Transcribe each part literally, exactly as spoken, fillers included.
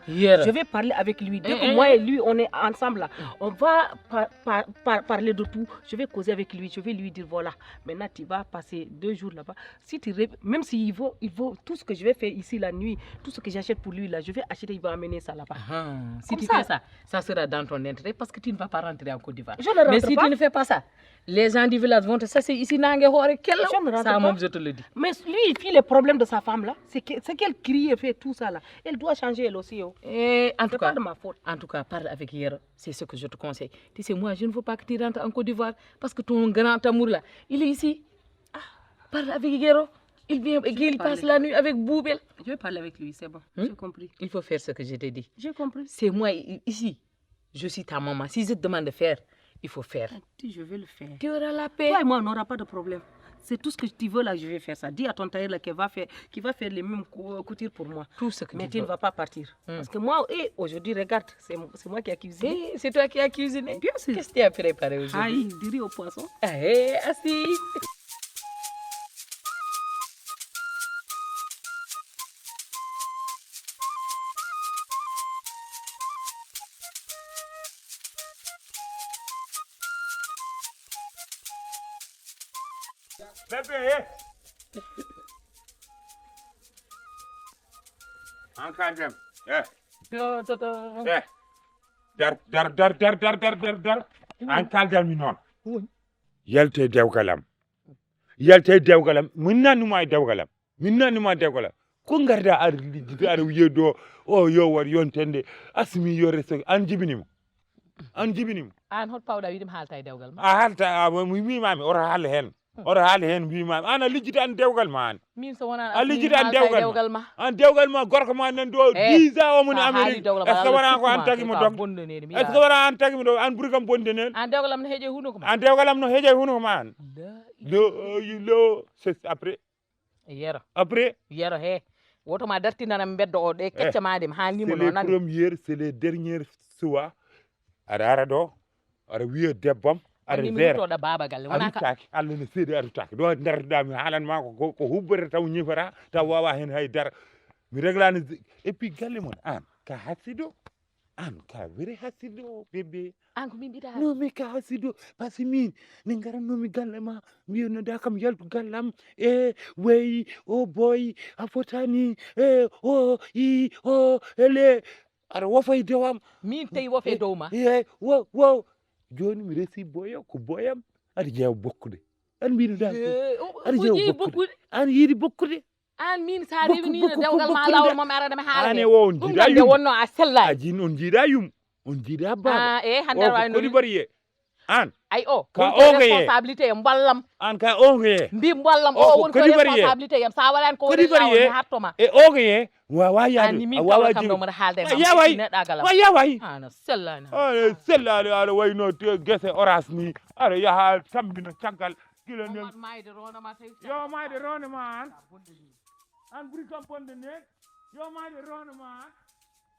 Yero. Je vais parler avec lui. Dès que moi et lui, on est ensemble là, on va par- par- par- parler de tout. Je vais causer avec lui. Je vais lui dire, voilà, maintenant tu vas passer deux jours là-bas. Si tu rêves, même s'il vaut, il vaut tout ce que je vais faire ici la nuit, tout ce que j'achète pour lui là, je vais acheter, il va amener ça là-bas. Ah, si Comme tu ça. fais ça, ça sera dans ton intérêt parce que tu ne vas pas rentrer en Côte d'Ivoire. Je ne rentre Mais si pas. Tu ne fais pas ça, les gens du village vont te chasser ici, nangue hore kella. Je ne rentre Ça, pas. Moi, je te le dis. Mais lui, il fuit les problèmes de sa femme là. C'est que- c'est qu'elle crie et fait tout ça là. Elle doit changer elle aussi. Oh. Et en tout C'est pas cas, de ma faute. En tout cas, parle avec Yero. C'est ce que je te conseille. Tu sais, moi, je ne veux pas que tu rentres en Côte d'Ivoire parce que ton grand amour là, il est ici. Ah, parle avec Yero. Il vient, il passe la nuit avec Boubel. Je vais parler avec lui, c'est bon. Hmm? J'ai compris. Il faut faire ce que je te dis. J'ai compris. C'est moi i- ici. Je suis ta maman. Si je te demande de faire, il faut faire. Dis, je vais le faire. Tu auras la paix. Toi et moi, on n'aura pas de problème. C'est tout ce que tu veux là, je vais faire ça. Dis à ton tailleur là qu'il va faire, qu'il va faire les mêmes cou- couture pour moi. Tout ce que Mais tu tu ne veux. Vas pas partir. Hmm. Parce que moi, eh, aujourd'hui, regarde, c'est c'est moi qui ai cuisiné. Eh, c'est toi qui as cuisiné. Bien sûr. Qu'est-ce que tu as préparé aujourd'hui? Aïe, du riz au poisson. Eh, assis. Bébé, eh. An ka dem. Eh. Eh. Dar, dar, dar, dar, dar, dar, dar, dar. An ka dem mi noon. Yalte dewgalam. Yalte dewgalam. Min nanuma e dewgalam. Min nanuma e dewgalam. Ko garda ar ar wiye do o yo war yontende asmi yo reso an jibinimo. An jibinimo. An hot pawɗa wiɗim haalta e dewgal ma? A halta a mo mi wimami ora hal hen. Ora hal hen wimami an a lijjita an dewgal ma an. Min so wona A lijjita an dewgal ma. ma. An dewgal ma gorko ma nan do Eh, dix ans o mun sa haali Amérique. dewgal Est-ce que ma wona ko an ma tagi kay mo ka dog? bonde nene mi Est-ce que yaara. Wona an tagi mo dog? An buri kam bonde nen. An dewgal am no heeƴe hunduko ma? An dewgal am no heeƴe hunduko ma an. Da- Lo lo c'est après. Yero Après. Yero he. Woto ma dartinanam mbeddo o ɗe kecca ma ɗe mi haalnimo C'est no les nani. Premières, c'est les dernières soirs. Aɗa ara ɗo. Aɗa wiya debbam. Aɗa Ni mi zera. Ɗa baaba galle A wona ka. Ruttaaki. Allah no seedi a ruttaaki. Ɗo ndarduɗa mi haalan ma ko ko hubbere taw ñifata taw wawa hen hay dara. Mi regla no et puis galle mon an ka hasido. An ka were hasido bébé. An ko min ɓiɗa. No mi ka hasido. Parce que min ne garannomi galle ma. Mbiyano da kam yaltu gallam. E way o boy a fotani. E o i o ele. Aɗa wofa e dewam. Min tawi wofa e dow ma. Eyyi, wo wo. Joni mi resi boyo ko boyam. Aɗa jeewa bokkude. An mbiɗo da. Aɗa jeewa bokkude. An yiɗi bokkude. An min sa Bokku- rewnino bokku- dewgal ma bokkude. Lawol ma mi arana mi An haalane e o on ɗum jiiɗa gande yum. Wonno a sellani. Ajin on jiiɗa yum. On jiiɗa baba. Ah, e hande O aɗa ko wawi Côte no d'Ivoire ye. An. Ay o Ka woni ko oge ye. Responsabilité e mballam. An ka oge ye. Mbi mballam O o ko woni ko Côte d'Ivoire ye. Responsabilité yam sa waɗani ko Côte woni d'Ivoire lawol ye. mi hattoma. E oge ye. Wawa yaade. Ani mi A wawa tawla kam jiiɗa. ɗo mboɗa haalde Wa yaway. Neɗɗagal am Wa yaway. Ana sellani. Aɗa sellani aɗa wayno te- gese oras ni. Aɗa yaha tambina caggal. Gila nden. Mayde ronama tawi. Yo mayde ronde ma an. An buri kam bonde nden. Yo mayde ronde ma an.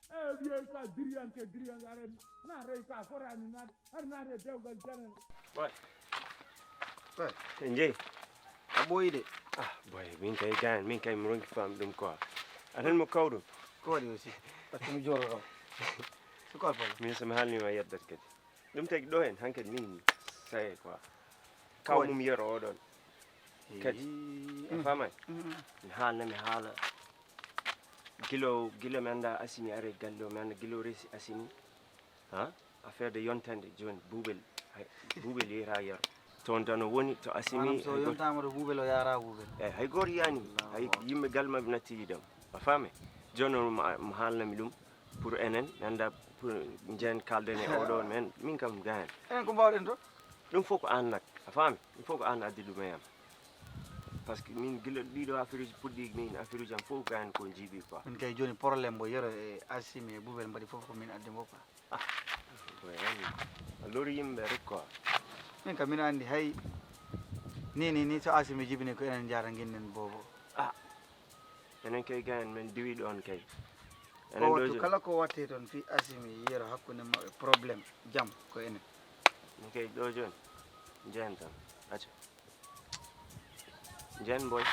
E wiye ka diriyanke diriyanke aɗa na rey ka fotani na aɗa na rey dewgal janane. En jeyi. A ɓooyi de. Ah boy, min kay gaan, min kay mi ronki faam ɗum quoi. Aɗa anndi mo kawɗum? Ko waɗi aussi? Parce que mi jooɗo ɗo. C'est quoi le problème? Min so mi haalnima yeddat kadi. Ɗum tagi ɗo en hankadi min saye quoi. Kaw mum yero oɗon. Kadi a faamay? Mi haalna mi haala. Gilo gilo mi annda Asimi are galle o mi annda gilo resi Asimi. Ha? Affaire de yontande joni buubel. Buubel yeyra yero. Toon tan o woni to Asimi. Maanaam so yontama to buubel o yaara buubel. Eyi hay gooto yiyani. Hay yimɓe galle maɓɓe natti yiidam. A faami? Jooni noon mo haalnami ɗum pour enen mi annda pour njeen kaalden e oɗo men min kam gayan. Enen ko mbawɗen to? Ɗum fof ko aan nak a faami? Ɗum fof ko aan addi ɗum e am. Parce que min gila ɗiɗo affaire uji puɗɗi min affaire uji am fof gayan ko jiiɓi quoi. Min kay jooni problème mbo yero e Asimi e buubel mbaɗi fof ko min addi mbo quoi. Ah, boy, a lori yimɓe rek quoi. Min kam mino anndi hay ni ni ni so Asimi jibini ko enen njara ginnen bobo. Ah, enen kay gayan men diwi ɗon kay. Enen ɗo wattu kala ko watte toon fi Asimi yero hakkunde maɓɓe problème jam ko enen. Min kay ɗo jooni njehen tan. Acca. Njehen boy.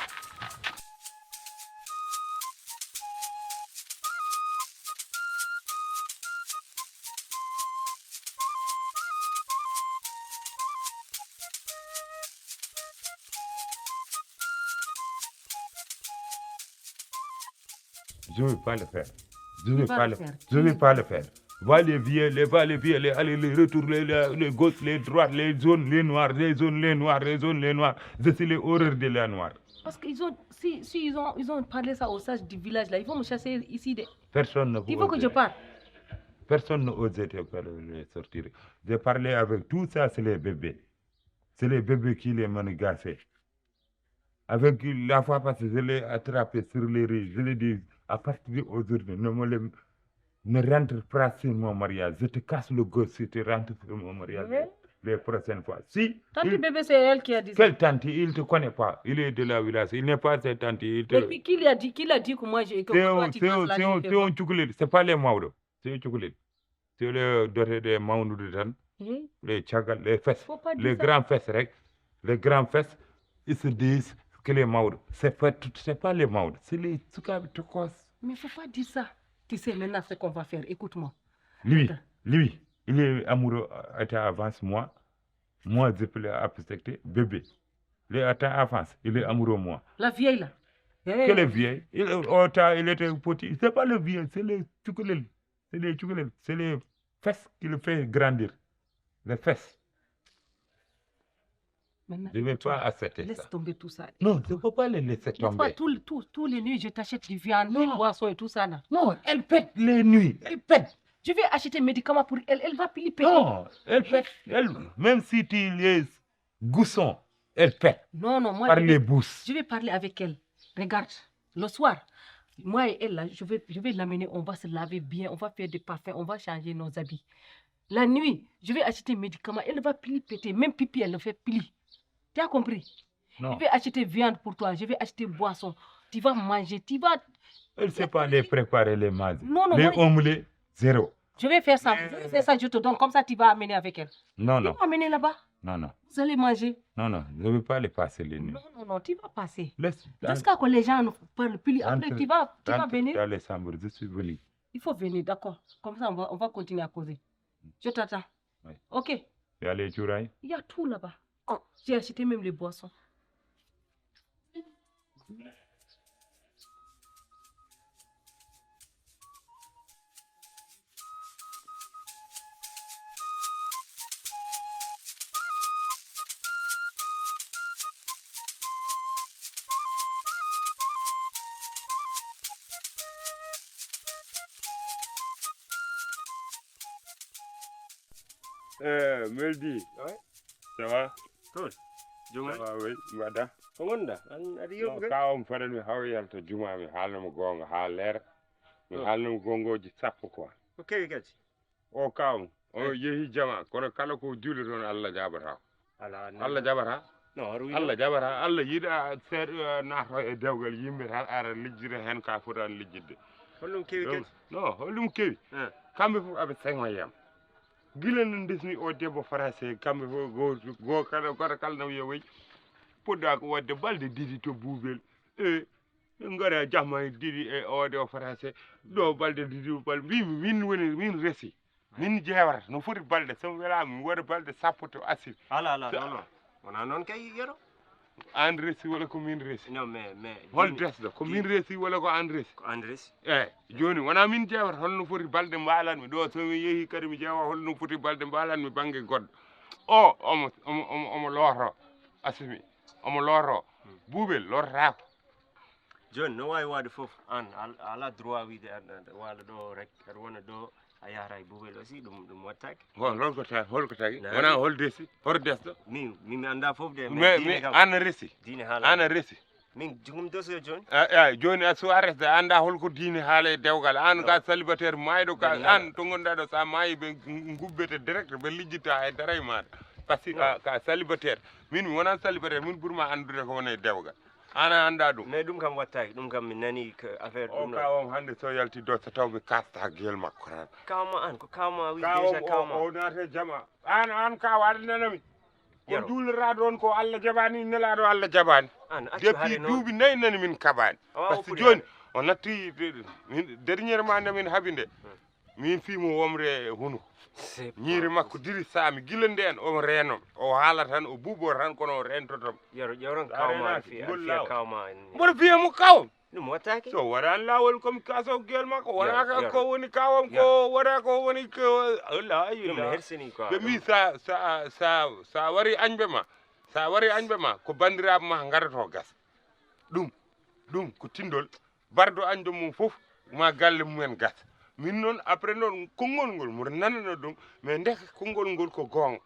Je ne vais pas le faire. Je ne vais pas le faire. Je ne vais pas le faire. Va les vieux, les va les vieux, les aller, les retour, les, les, les gauche, les droite, les jaunes, les noirs, les jaunes, les noirs, les jaunes, les noirs. Je suis les horreurs de la noire. Parce qu'ils ont, si, si ils ont, ils ont parlé ça aux sages du village là, ils vont me chasser ici. De... Personne ne peut. Il faut que je parte. Personne n'ose te faire les sortir. J'ai parlé avec tout ça, c'est les bébés. C'est les bébés qui les manigancent. Avec la fois passée, je l'ai attrapé sur les rues. Je l'ai dit, à partir d'aujourd'hui, ne me le- ne rentre pas sur mon mariage. Je te casse le gosse si tu rentres sur mon mariage. Les prochaines fois. Si. Tante bébé, c'est elle qui a dit ça. Quelle tante? Il ne te connaît pas. Il est de la village. Il n'est pas cette tante. Il te... Mais qui, qui lui a dit, qui l'a dit que moi, je, que c'est un, c'est un, c'est un, c'est un cukalel. C'est pas les Maodo. C'est un cukalel. C'est le doté des Maodo de tan. Les chagal, les fesses. Faut pas dire ça. Les grands fesses, rek. Les grands fesses, ils se disent que les Maodo. C'est pas, c'est pas les Maodo. C'est les Tsukabi Tokos. Mais faut pas dire ça. Tu sais maintenant ce qu'on va faire. Écoute-moi. Lui, lui, il est amoureux, euh, était avance moi. Moi, je peux l'accepter. Bébé. Il est atteint avance. Il est amoureux moi. La vieille là. Quelle vieille? Il, oh, il était petit. C'est pas le vieux, c'est les cukalel. C'est les cukalel. C'est les fesses qui le fait grandir. Les fesses. Maintenant, je ne vais pas accepter ça. Laisse tomber tout ça. Non, je ne peux pas les laisser tomber. Laisse pas tout, tout, tous les nuits, je t'achète du viande, du poisson et tout ça là. Non, elle pète les nuits. Elle pète. Je vais acheter un médicament pour elle. Elle va plus péter. Non, elle pète. Elle, même si tu les goussons, elle pète. Non, non, moi, par les bouches. Je vais parler avec elle. Regarde, le soir, moi et elle, là, je vais, je vais l'amener, on va se laver bien, on va faire des parfums, on va changer nos habits. La nuit, je vais acheter un médicament, elle ne va plus péter, même pipi, elle ne fait plus. Tu as compris? Non. Je vais acheter viande pour toi, je vais acheter boisson. Tu vas manger, tu vas... Elle ne sait pas les préparer, les manger. Non, non, les moi, omelets, zéro. Je vais faire ça. Je vais faire ça, je te donne. Comme ça, tu vas amener avec elle. Non, non. Tu vas amener là-bas. Non, non. Vous allez manger. Non, non, je ne vais pas les passer les nuits. Non, non, non, tu vas passer. Laisse, jusqu'à que les gens ne parlent plus. Après, tu vas, tu vas venir. Dans les chambres, je suis venu. Il faut venir, d'accord. Comme ça, on va, on va continuer à causer. Je t'attends. Oui. Ok. Il y a les cuuraay. Il y a tout là-bas. J'ai acheté même les boissons. Eh, Meldi. Oui. Ça va? Cool. Juma. Ça va, oui. Mbaɗa? Ko ngonɗa? An aɗa yewti kay? Ka on fanani haw yalta juma mi haalna mo goonga haa leera. Mi haalna mo goongooji sappo quoi. Ko kewi kadi? O ka on, o yehi jama, kono kala ko juuli toon Allah jaɓata. Ala, Allah jaɓata? Non, Allah jaɓata. Allah yiɗa seeɗa naata e dewgal yimɓe tan ara lijjira heen ka fotaani lijjidde. Holɗum kewi kadi? Non, holɗum kewi? Kamɓe fof aɓe seŋoyam. Gila no ndesmi o debbo français, kamɓe fof gooto, goo kala, gooto kala na wiya woy, puɗɗa ko waɗde balɗe ɗiɗi to Buubel. E, ɓe ngara jamma e ɗiɗi e o ɗo français, ɗo balɗe ɗiɗi, balɗe, mbimi, min woni, min resi. Min jeewata, no foti balɗe, so mi welaama, mi waɗa balɗe sappo to asiri. Ala, ala, non, non. Wonaa noon kay, Yero. An resi walla ko min resi? Non, mais, mais, hol desɗo? Ko min resi walla ko an resi? Ko an resi. Eeyi, jooni wonaa min ƴeewata hol no foti balɗe mbaalanmi ɗo, so mi yehii kadi mi ƴeewa hol no foti balɗe mbaalanmi bannge goɗɗo. O, omo, omo, omo, omo looto, asimi, omo looto. Buubel loototaako. Jooni no waawi waɗde fof, aan a, a alaa droit wiyde aɗa, aɗa waala ɗo rek, aɗa wona ɗo, a yahata e Buubel aussi, ɗum, ɗum waɗtaake. Hol, hol ko ta-, hol ko tagi? Wonaa hol desi, hol desɗo? Min, min mi anndaa fof de, mais mi, diine mi kam. Aan a resi? Diine haala. Aan a resi? Min jogum dossier jooni. A, a, jooni a suwa resde, a anndaa hol ko diine haala e dewgal. Aan ka célibataire maayɗo ka, aan to ngonɗaa ɗo, so a maayi ɓe ngubbete direct, ɓe lijjita hay dara e maaɗa. Parce que ka, ka célibataire. Min mi wonaa célibataire, min ɓurma anndude ko woni e dewgal. Aan a anndaa ɗum. Mais ɗum kam waɗtaake, ɗum kam mi nanii ko affaire o ɗum ɗo. Ka on hannde so yalti ɗo so taw mi kasta gel makko tan. Kawma aan, ko kawma wi déjà kawma. O naata jama. Aan, aan ka waɗa nanami. Ko duuloraaɗo on ko Allah jaɓaani, nelaaɗo Allah jaɓaani. Depuis duuɓi nayi nani min kaɓaani. Parce que jooni o natti, min, dernièrement nde min haɓi nde. Min fii mo womre hunuko. Ñiiri makko diri saami gila ndeen omo reeno. O haala tan, o buubo tan kono o reentoto. Yero, ƴewron kawma, mboɗo fiya mo kaw. Ɗum wattaaki. So waɗaani laawol communication gel makko, waɗaaka ko woni kawam ko, waɗa ko woni ko, la ilaha. Ɗum hersini quoi. Ɓe mbi sa, sa, sa, sa wari añɓe ma, sa wari añɓe ma, ko banndiraaɓe ma ngaroto gas. Ɗum, ɗum ko tinndol. Bardo añɗo mum fof, ma galle mumen gasa. Min noon, après noon, konngol ngol, mboɗo nanana ɗum, mais ndeke konngol ngol ko goonga.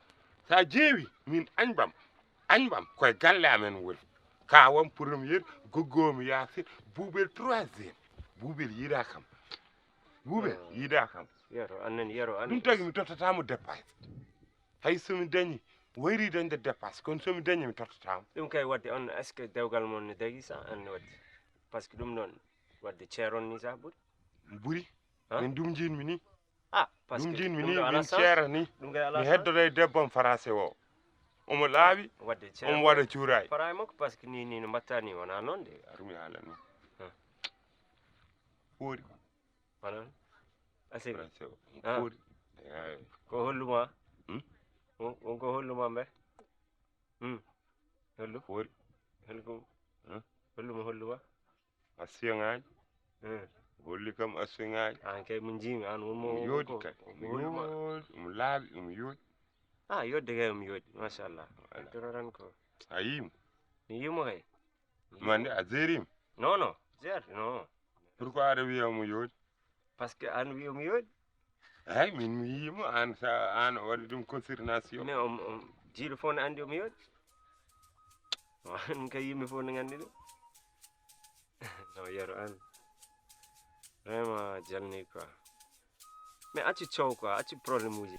So a ƴeewi, min añɓam, añɓam koye galle amen woni. Kawam premier, goggoomi Yaasin, Buubel troisième. Buubel yiɗa kam. Buubel yiɗa kam. Yero, annen, yero, annen. Ɗum tagi mi tottata mo dépasse. Hay so mi dañi, wayri dañde dépasse, kono so mi dañi, mi tottata mo. Ɗum kay waɗde on, est-ce que dewgal mon ne dagi sa an waɗde? Parce que ɗum noon, waɗde ceeron ni sa ɓuri. Ɓuri. Min ɗum jiinmi ni. Ah, parce que ɗum jiinmi ni, min ceera ni. Ɗum kay ala mi heddoto e debbo am français o. Omo laaɓi, waɗde ceeron omo waɗa cuuraay. Fara e makko, parce que ni, ni no mbatta ni, wona noon de. Armi haala ni. Ɓuri. Wona asiri. Français o. Ah. Ɓuri. Ko holluma? Hmm? On, on ko holluma mbe? Hmm. Hollu? Ɓuri. Hollu ko? Hmm? Holluma, holluma? Asiyaŋaaji. Hmm. Holli kam asiyaŋaaji. An kay mo jiimi, an won mo yoodi kay. Omo yoodi, omo laaɓi, omo yoodi. Ah, yodde kay omo yoodi, machallah. Voilà. Toro tan ko. A yiimo? Mi yiimo kay. Mande a jeerima? Non, non. Jeer, non. Pourquoi aɗa wiya omo yoodi? Parce que an wi omo yoodi. Eyi, min mi yiimo an, sa an o waɗi ɗum consignation. Mais on, on, jiiɗo fof ne anndi omo yoodi. An kay yimɓe fof ne nganndi ɗum. Non, yero an. Vraiment, jalni quoi. Mais accu coow quoi, accu problème uji.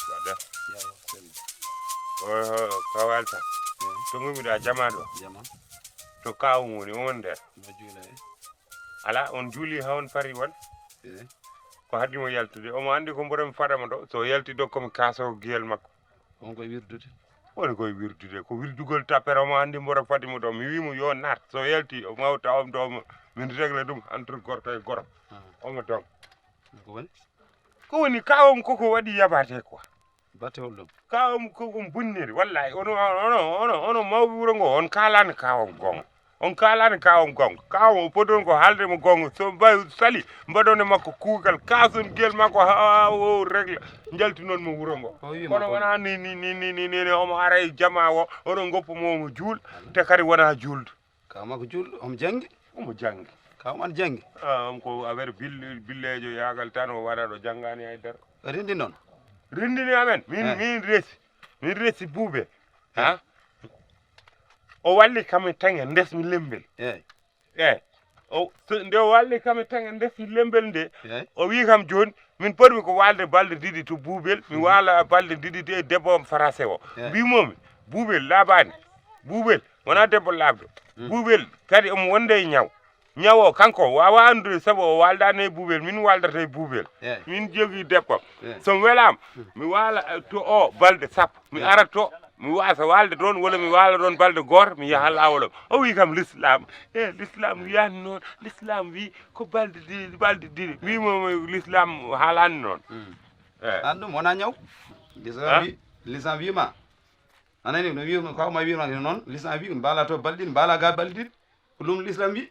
Wadda. Yawa, selli. Oho, kawalta. Eh. To ngummiɗa jama ɗo. Jama. To kawum woni on nder. No juula e. Ala, on juuli ha on fari won. Eh. Ko haddi mo yaltude. Omo andi ko mboɗo mi fada mo ɗo. So yalti ɗo komi kaso giyel makko. On koye wirdude? Woni koye wirdude. Ko wirdugol tapere omo andi mboɗo fadi mo ɗo. Mi wi mo yo nat. So yalti o mawta om ɗo mo. Min regle ɗum entre gorko e gorko. Ah. Omo dog. Ko woni? Ko woni kawam koko waɗi yabaate quoi. Batte hol ɗum? Kawam koko bonniri wallahi. Ono, ono, ono, ono mawɓe wuro ngo on kalani kawam gonga. On kalani kawam gonga. Kawam o podon ko haalde mo gonga. So mbawi sali mbaɗon e makko kuugal kason gel makko ha o regla. Jaltinon mo wuro ngo. O wi ma kono ko wona ni, ni, ni, ni, ni, ni, ni, omo ara e jama o, oɗon goppa mo omo juul, te kadi wona juuldo. Kaw makko juulɗo, omo janngi? Omo janngi. Kaw man janngi? Ah, on ko affaire bille-, billeejo yaagal tan o waɗa ɗo janngaani hay dara. Renndi noon? Renndini amen. Min, eh, min resi. Min resi buube. Eh. Ha? O walli kam e taŋe ndesmi lembel. Eh. Eh. O, so, nde o walli kam e taŋe ndesmi lembel nde, eh, o wi kam jooni, min poɗmi ko waalde balɗe ɗiɗi to buubel, mi, mhm, waala balɗe ɗiɗi e debbo am français o. Eh. Mbimomi, buubel laaɓaani. Buubel wona debbo laaɓɗo. Mm. Buubel kadi omo wonde e ñaw. Ñaw o kanko waawa anndude sabu o waaldaani e buubel, min waaldata e buubel. Eh. Min jogii debbo. Eh. So mi welaama, mm, mi waala, eh, to o balɗe sappo. Mi, eh, ara to, mi waasa waalde ɗoon, walla mi waala ɗoon balɗe gooto, mi yaha laawol am. O wii kam l'islam. Eh, l'islam wiyaani noon. L'islam wii ko balɗe ɗiɗi, balɗe ɗiɗi. Wii mo, mo l'islam haalaani noon. Mm. Eh. Aan ɗum wonaa ñaw? L'islam, ah, wii, l'islam wii ma. A nanii no wii, ko ma wii noon, noon, l'islam wii, mbaala to balɗe ɗiɗi, mbaala ga balɗe ɗiɗi. Ko ɗum l'islam wii?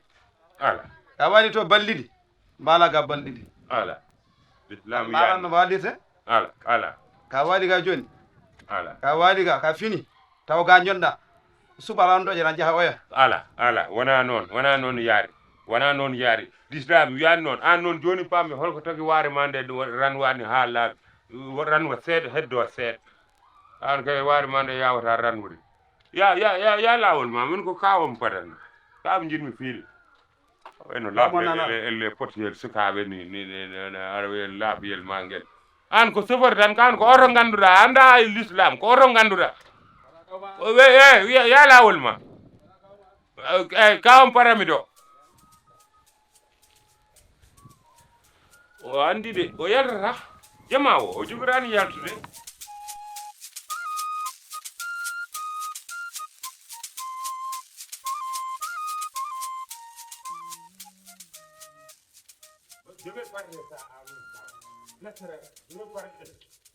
Ala. Ka waali to balɗe ɗiɗi, mbaala ga balɗe ɗiɗi. Ala. L'islam mbaala yaani no waalirte? Ala, ala. Ka waali ga jooni? Ala. Ka waali ga, ka fini. Taw ga ñonɗa. Suba lan ɗo jara jaha oya. Ala, ala. Wona noon, wona noon yaari. Wona noon yaari. L'islam wiyaani noon. Aan noon jooni paami holko tagi waare ma nde ran waani haa laaɓi. Ran wa seeɗa, heddo seeɗa. Aan kay waare ma nde yawata ran wuri. Ya, ya, ya, ya laawol ma, min ko kaawam padan. Kaawam njiɗmi fiide. Eno laaɓi elle, elle potiyel sukaaɓe ni, ni, ni, ni, ni, aɗa wiya laaɓiyel ma ngel. Aan ko chauffeur tan, kaan ko oto ngannduɗaa, anndaa e l'islam, ko oto ngannduɗaa. O we-, e, wiya, ya laawol ma. E, e, kaawam parami ɗo. O anndi de, o yaltata. Jama o, o jogiraani yaltude. Je vais parler ça à l'autre. Gasara, je vais parler.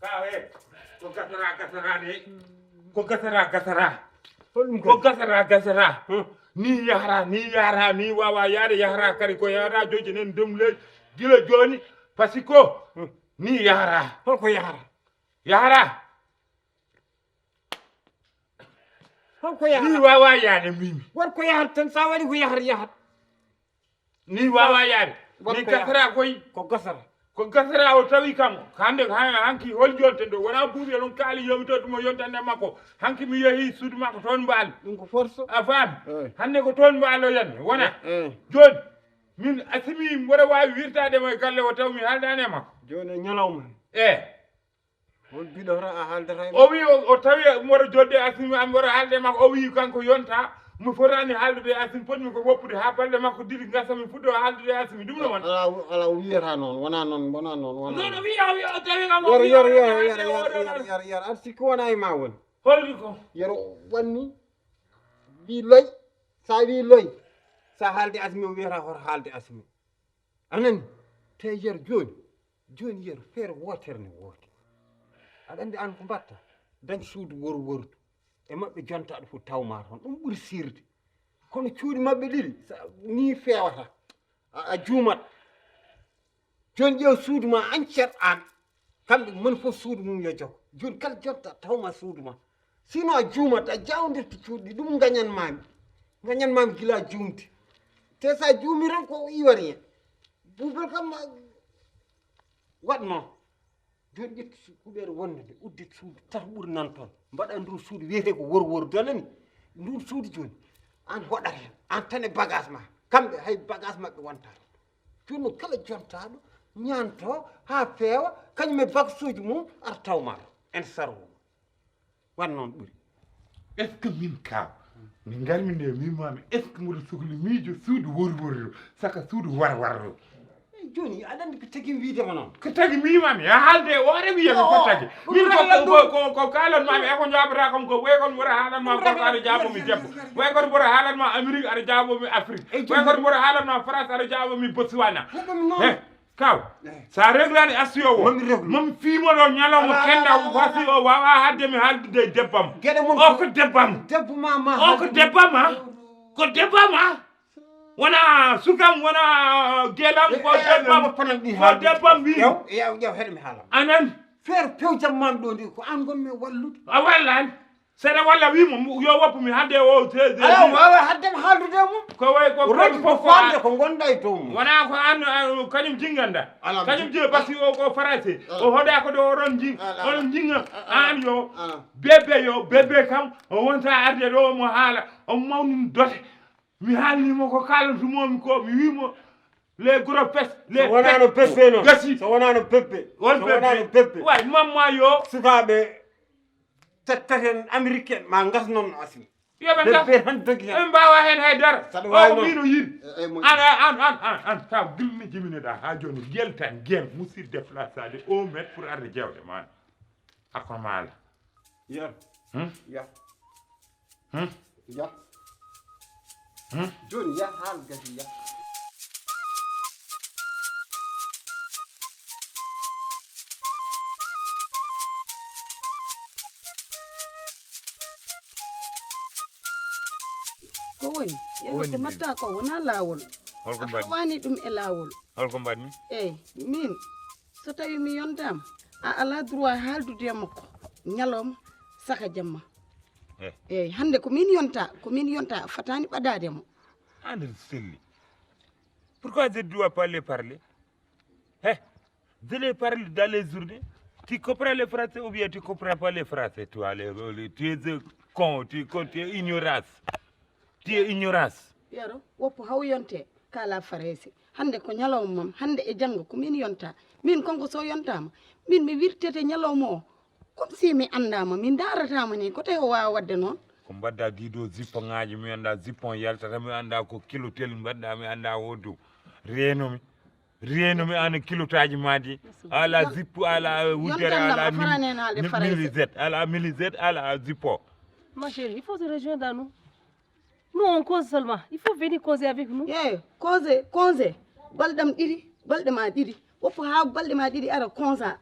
Kawe, ko gasara, gasara de. Ko gasara, gasara. Ko gasara, gasara. Ni yahra, ni yahra, ni wawa yahde yahra kadi ko yahra joji nen dum le gila joni. Parce que ni yahra. Holko yahra? Yahra. Holko yahra? Ni wawa yahde mimi. Wonko yahra tan sa wari ko yahra yahra. Ni wawa yaade. Ni gasara koy. Ko gasara. Ko gasara o tawi kam. Hande hanki hol jonte do wona buubi non kaali yomi to mo yontande makko. Hanki mi yehi suudu makko ton mbaali. Ɗum ko forso. A faami? Hande ko ton mbaalo yanni wona. Joni min asimi mboɗo wawi wirtade mo e galle o taw mi haldane makko. Joni e ñalawma. E. Hol biɗo hora a haaldata e o wi o tawi mboɗo jodde asimi am mboɗo haalde makko o wi kanko yonta mi fotani haaldude e asimi potmi ko woppude ha balɗe makko didi gasa mi fuɗɗo haaldude e asimi ɗum no won. Ala wiyata noon wona noon wona noon wona noon. Wiya wiya o tawi kam o yoro yoro yoro yoro yoro yoro yoro ar sikki wona e ma woni. Holdi ko yoro wanni. Wi loy. Sa wi loy. Sa haalde asimi o wiyata hoto haalde asimi. Anani? Te yer joni. Joni yer feere wootere ne woodi. Aɗa anndi an ko mbatta? Dañ suudu wor wordu e maɓɓe jontaɗo fof tawma toon ɗum ɓuri sirde. Kono cuuɗi maɓɓe ɗiɗi ni fewata. A juumat. Joni ƴeew suudu ma ancet an. Kamɓe moni fof suudu mum yo jogo joni kala jonta tawma suudu ma. Sino a juumat a jawndirta cuuɗi ɗum gañan mami. Gañan mami gila juumde. Te sa juumi tan ko iwari en. Buubel kam waɗ noon. Joni ƴetti kuɓeere wonde nde uddit suudu tata ɓuri nan toon mbaɗa ndu suudu wiyete ko wor wor donani. Ndu suudu joni an hoɗat hen an tan e bagage ma. Kamɓe hay bagage maɓɓe wonta. Jooni kala jontaɗo ñanto ha feewa kañum e bagage uji mum ar tawma en sarwo. Wan noon ɓuri. Est ce que min kaw nde ngarmi nde mimami est ce que mboɗo sukli miijo suudu wori wori ɗo saka suudu war war ɗo? Joni aɗa andi ko tagi wiidema noon? Ko tagi mimami a haalde e hoore wiyami ko tagi min ko kalanmami e ko jabata kam ko way kon mboɗo haalanma gorko aɗa jaabomi debbo way kon mboɗo haalanma amérique aɗa jaabomi afrique way kon mboɗo haalanma france aɗa jaabomi botswana. Kaw sa reglani asio o mami fiimoɗo ñalawma kenda wasi o wawa hadde mi haaldude e debbam. Geɗe mon o ko debbam. Debbo ma ma o ko debbam a ko debbam a wona sukam wona gelam ko debbam ko debbam wi. Ƴew heɗo mi haalam anan. Feere pewjam mam ɗo ndi ko an gonmi e wallude a wallani. Seɗa walla wimo yo woppu mi hadde o ala wawa haddema haaldude e mum. Ko way ko rodi ko fofo faamde ko gonda e dow mum wona ko an kañum jinganda. Kañum je basi o ko français o hoda ko ɗo oɗon jing oɗon jinga an yo bébé yo bébé kam o wonta arde ɗo mo haala o mawnin dote. Mi haalnimo ko kalantumomi ko mi wimo les gros pes les wonano peppe non gasi so wonano peppe won peppe way mamma yo sukaɓe. Tettaten américain ma gas noon no asimi. Yoɓe gas ɓe tan dogi hen ɓe mbawa hen hay dara. Saɗa wawi o wino yiɗi. An an an an an taw gilmi jiminoɗa ha joni guel tan guel musir déplacade un mètre pour arde jewɗe ma. Hakko maala. Yar. Hmm? Yar. Hmm? Yar. Hmm? Joni yar haal gasi yar. Ko woni? Yeru ko mbatta ko wona lawol. Holko mbaɗmi? A fawani ɗum e lawol. Holko mbaɗmi? Eyyi min so tawi mi yontama a ala droit haaldude e makko ñalawma saka jamma. Eyyi hande ko min yonta ko min yonta a fatani ɓadade mo. Ande selli. Pourquoi je dois parler parler? He. Je les parle dans les journées. Tu comprends le français ou bien tu comprends pas le français toi le, le, tu es con tu, con, tu es ignorance. Tu es ignorance. Yaro woppo haw yonte kala farayse hande ko ñalawma mam hande e janngo ko min yonta min konko so yontama min mi wirtete ñalawma o. Comme si mi anndama mi ndaratama ni ko tawi o wawa wadde noon. Ko mbadda dido zippon ngaji mi anda zippon yaltata mi anda ko kilotel mbadda mi anda o dow. Renomi renomi ana kilotaji ma di. Ala zippu ala wujjere ala milizet ala milizet ala zippo. Ma chérie il faut se rejoindre à nous. Nous on cause seulement il faut venir causer avec nous. Yeeyo cause cause balɗam ɗiɗi. Balɗe ma ɗiɗi. Woppa ha balɗe ma ɗiɗi ara konsa.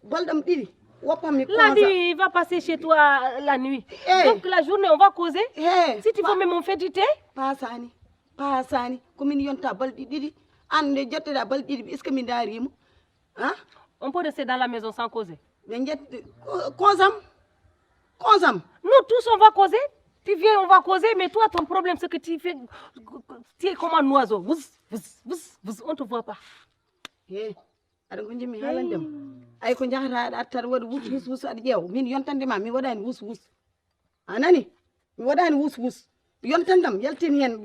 Balɗam ɗiɗi. Woppa mi La konsa. nuit, il va passer chez toi la nuit. Eh. Donc la journée, on va causer. Eh. Si tu veux même, on fait du thé. Pasani. Pasani. Ko min yonta balɗe ɗiɗi. An nde jetteɗa balɗe ɗiɗi. Est-ce que mi darimo? Hein? On peut rester dans la maison sans causer. Ɓe ƴetti kosam. Kosam. Nous tous, on va causer. Tu viens, on va causer, mais toi, ton problème, c'est que tu fais. Tu es comme un oiseau. Vous, vous, vous, vous, on te voit pas. He, aɗa ko jimmi haalandema. Ay ko jahata aɗa arta aɗa waɗi wus wus wus aɗa ƴeewa. Min yontande ma mi waɗani wus wus. A nani? Mi waɗani wus wus. Yontandam yaltin hen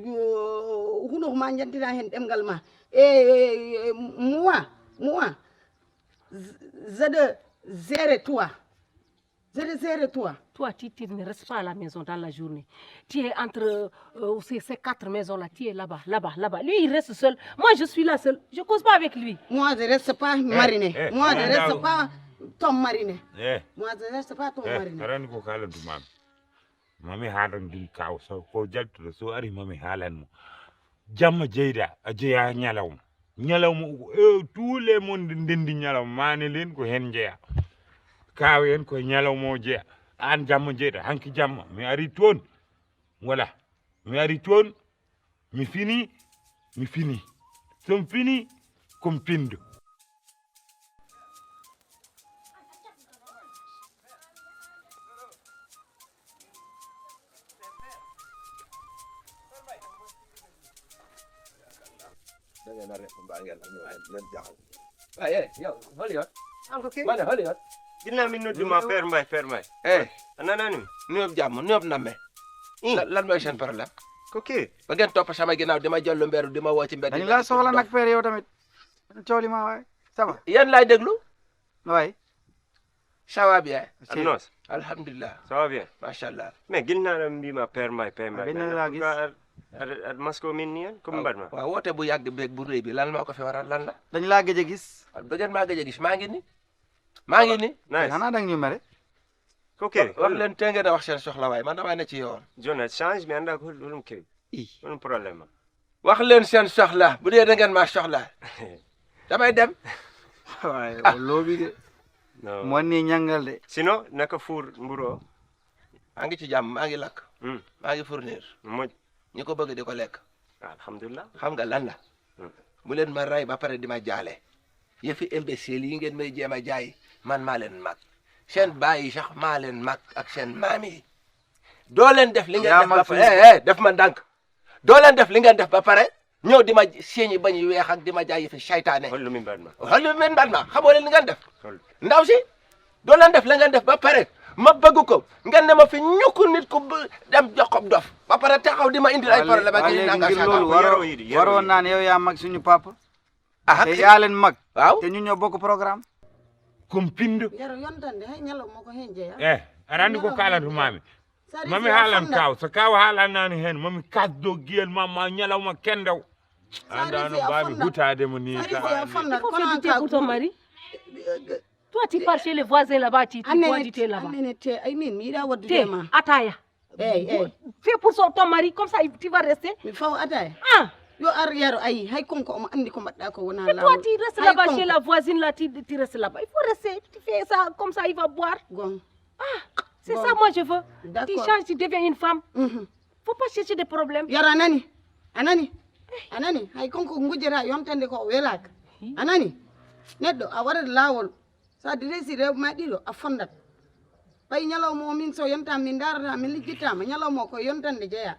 huno ma jantina hen ɗemgal ma. E moi, moi. Je de gérer toi. Je de gérer toi. Toi, tu, tu ne restes pas à la maison dans la journée. Tu es entre euh, ces, ces quatre maisons-là. Tu es là-bas, là-bas, là-bas. Lui, il reste seul. Moi, je suis là seul. Je cause pas avec lui. Moi, je reste pas mariné. Eh, Moi, je eh, reste non. Pas ton mariné. Eh, Moi, je reste pas ton eh, mariné. Arani ko kala dumam. Mami haɗan ɗin kaw so ko jaltuɗo so ari mami haalan mo. Jamma jeyda a jeya ñalawma. Ñalawma e tous les monde ndendi ñalawma mane len ko hen jeeya. Kaw en ko ñalawma o jeeya. An jamma jeyda hanki jamma mi ari toon. Voilà. Mi ari toon. Mi fini. Mi fini. Somi fini. Komi pindo. Aye, yow, holi on? Mane, holi on? Ginnaaw min nodduma Père Mbaye, Père Mbaye. Eh, A nanani mi? Nuyoo jàmm, nuyoo namme. Ih. Lan lan mooy seen problème? Ko kii? Ba ngeen topp sama ginnaaw di ma jollu mbeeru di ma woo ci mbedd. Dañu laa soxla nag, père, yow tamit. Coow li ma waaye. Ça va? Yéen laay déglu. Waaye. Ça va bien. Annoos. Alhamdulillah. Ça va bien? Machallah. Mais ginnaaw mbima Père Mbaye, Père Mbaye. Gëj nañu laa gis. Aɗa masko min ni en ko mbaɗma? Waaw, woote bu yàgg beeg bu rëy bi lan moo ko fi waral lan la? Dañu laa gëj a gis. Ba ngeen maa gëj a gis maa ngi ni. Maa ngi ni. Nice. Xanaa da nga ñu mere. Ko kii? Wax leen te ngeen a wax seen soxla waaye man damaa ne ci yoon. Jona change mi anda ko ɗum kii? Ih. Ɗum problème ma. Wax leen seen soxla bu dee da ngeen maa soxla. Damay dem. Waaye loobi de. No. Mo ni ñangal de. Sinon naka four mburu o? Maa ngi ci jàmm maa ngi lakk. Hmm. Maa ngi fournir. Moƴ. Ñi ko bëgg di ko lekk. Alhamdulillah. Xam nga lan la? Hmm. Bu leen ma rey ba pare di ma jaale. Yëfi imbécile yi ngeen may jéem a jaay man maa leen mag. Seen baay yi sax maa leen mag ak seen maam yi. Doo leen def li ngeen Yaa def mag ba suñu pare eh eh def ma ndànk. Doo leen def li ngeen def ba pare ñëw di ma seeñi bañ yu weex ak di ma jaay yëfi saytaane. Hollu min mbaɗma? Hollu min mbaɗma? Xamoo leen li ngeen def? Hollu? Ndaw si doo leen def li ngeen def ba pare ma bëgg ko ngeen ne ma fi ñukk nit ku bë- dem jox ko dof ba pare taxaw di ma indil ay problème ak Waa yi léegi nanga ngir sanga. loolu Yaro waroo yiɗi, yaro waroo yiɗi. Naan yow yaa mag suñu papa. Ah, Te yaa leen mag. Waaw. Te ñu ñoo bokk programme. Kumpindo. Yaro yontande hay ñalawma ko hen jeeya. Eh, aɗa andi ko kalantu mami? Mami haalan kaw so kaw haalanani hen mami kasdo giyel ma ma ñalawma kendaw. Andano mbami hutade mo ni. Il faut faire du thé pour ton mari. Toi, tu pars chez les voisins là-bas, tu, tu bois du thé là-bas. Annene te ay min mi yiɗa waddude Thé, ma. Ataya. Eyi eyi. Fais pour son, ton mari, comme ça il- tu vas rester. Mi faw ataya. Ah, Yo ar yaro ayi hay konko omo andi ko mbaɗɗa ko wona et toi, lawol. Tu restes Hay là-bas konko. Chez la voisine là, tu, tu restes là-bas. Il faut rester. Tu fais ça comme ça, il va boire. Gon. C'est Bon. Ça, moi, je veux. Tu D'accord. Changes, tu deviens une femme. Mhm. Faut pas chercher des problèmes. Yaro a nani? A nani? A nani? Hay konko gujjata yontande ko o welaka. A nani? Neɗɗo a waɗat lawol. Sa diresi rewɓe ma ɗiɗo a fondat. Ɓay ñalawma o min so yontama min darata min lijjittama ñalawma o ko yontande jeeya.